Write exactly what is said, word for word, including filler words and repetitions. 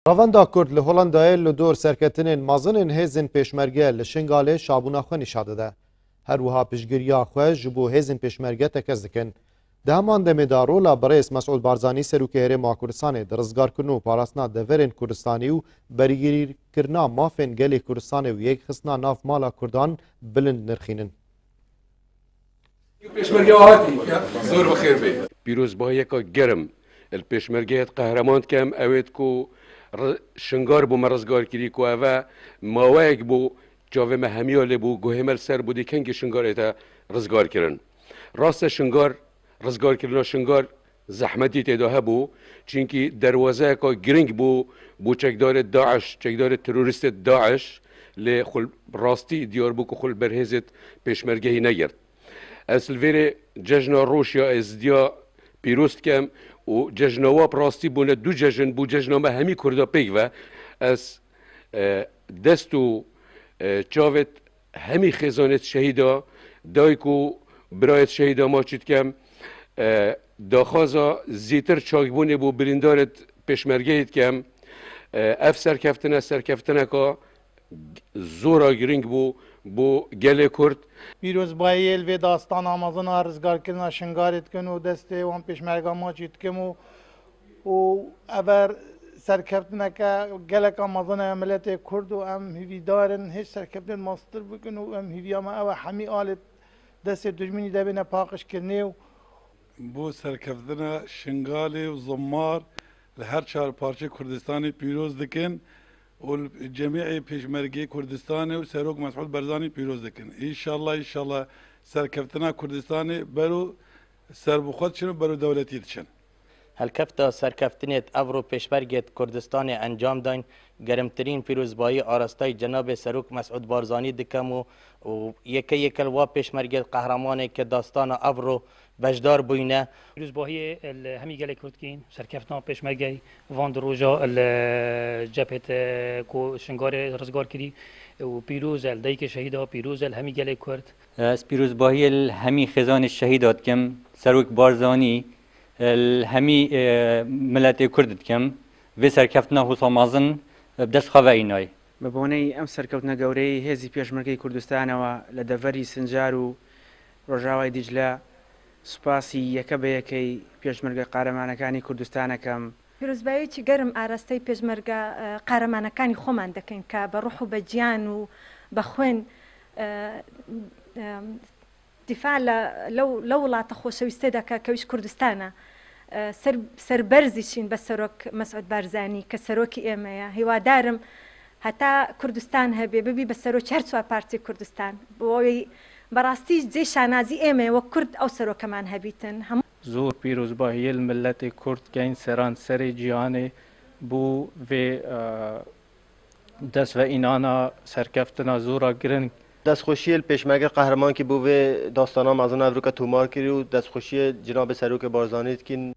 Revenda Kurd li Holandayê li dor serketinên mezin ên hêzên pêşmerge li Şingalê şabûna xwe nîşan dide. Her wiha piştgiriya xwe ji bo hêzên pêşmerge tekez dikin. Di heman demê de rola birêz Mesûd Barzanî, Serokê Herêma Kurdistanê, di rizgarkirin û parastina deverên Kurdistanî û berîgirîkirina mafên gelê Kurdistanê û yekxistina nav mala Kurdan bilind nirxînin. Pêşmerge hatî, zor bi xêr bê. Pîrozbahiyeka germ li pêşmergehê qehreman dikem, ew ê ku ri-, Şingar bû me rizgar kirî, ku ev e maweyek bû, çavê me hemiya lê bû, guhê me li ser bû, dê kengî Şingar ête rizgar kirin. Rast e, Şingar, rizgarkirina Şingar zehmetî tê de hebû, çimkî derwazeyeka giring bû bo çekdarê DAIŞ, çekdarê terorîstê DAIŞ, lê xwe rastî diyar bû ku xwe li ber hêzê pêşmergehî negirt. Ez li vêrê cejna Roj ya Êzidiya pîroz dikem û cejna wa bi rastî bûne du cejn, bû cejna me hemî Kurda pêk ve. Ez, e, dest û, e, çavêt hemî xêzanêt şehîda, dayik û birayêt şehîda maçî dikem. E, daxwaza zêtir çakbûnê bo birîndarêt pêşmergeyê dikem. E, ev serkeftine, serkeftineka zora giring bû bo gelê Kurd. Pîrozbayiyê li vê dastana mezin a rizgarkirina Şingalê dikim û destê wan pêşmerga maçî dikim û û ev e serkeftineke geleka mezin e ya miletê Kurd û em hîvîdar in hêj serkeftinê mastir bikin û em hîviya me ew e hemî alê destê dijminî de bêne paqijkirinê û Bo serkeftina Şingalê û Zimmar li her çar parçeyê Kurdistanê pîroz dikin û li cemîê pêşmergê Kurdistanê û Serok Mesûd Barzanî pîroz dikin. Înşallah, înşallah serkeftina Kurdistanê bero serbixwe diçin û bero dewletî diçin. Helkefta serkeftinêt evro pêşmergêt Kurdistanê encam dayn, gerimtirîn pîrozbayî arastayî cenabê Serok Mesûd Barzanî dikem û, û yeke yeke li wa pêşmergêt qehremanê ke dastana evro beşdar bûyne. Pîrozbahiyê li hemî gelê Kurd kîn, serkeftina pêşmergeyê van du roja li cephêt ku Şingalê rizgar kirî û pîroz e li dayikê şehîda, pîroz e li hemî gelê Kurd. Ez pîrozbahiyê li hemî xêzanê şehîda dikim, Serok Barzanî, li hemî, e, miletê Kurd dikim. Vê serkeftina hosa mezin, e, bi dest xwe ve înayê. بە بۆنەی ئەم سەرکەوتنە گەورەی هێزی پێشمەرگەی کوردستانەوە لە دەڤەری سنجار و ڕۆژاوای دیجلە، سوپاسی یەکە بە یەکەی پێشمەرگە قارەمانەکانی کوردستان ئەکەم. پیرۆزباییەکی گەرم ئاراستەی پێشمەرگە، ئە، قارەمانەکانی خۆمان دەکەین کە بە ڕوح و بە گیان و بە خوێن، ئە، ئە، دیفاع لە، لەو، لەو وڵاتە خۆشەویستێ دەکا کە ویش کوردستانە. ئە، سەر، سەربەرزیشین بە سەرۆک مەسعود بارزانی کە سەرۆکی ئێمەیە. هیوادارم هەتا کوردستان هەبێ، ببی بە سەرۆکی هەر چوار پارچەی کوردستان. بۆ ئەوەی بەڕاستی جێ شانازی ئێمەیە وەک کورد ئەو سەرۆکەمان هەبیتن. هەموو Zor pîrozbahiyê li miletê Kurd keyn seranserê cîhanê bo vê, e, dest ve înana serkeftina zora giring. Destxweşiyê li pêşmerge qehremankî bo vê dastana mezin evroke tomar kirî û destxweşiyê cenabê Serokê Barzanî dikîn.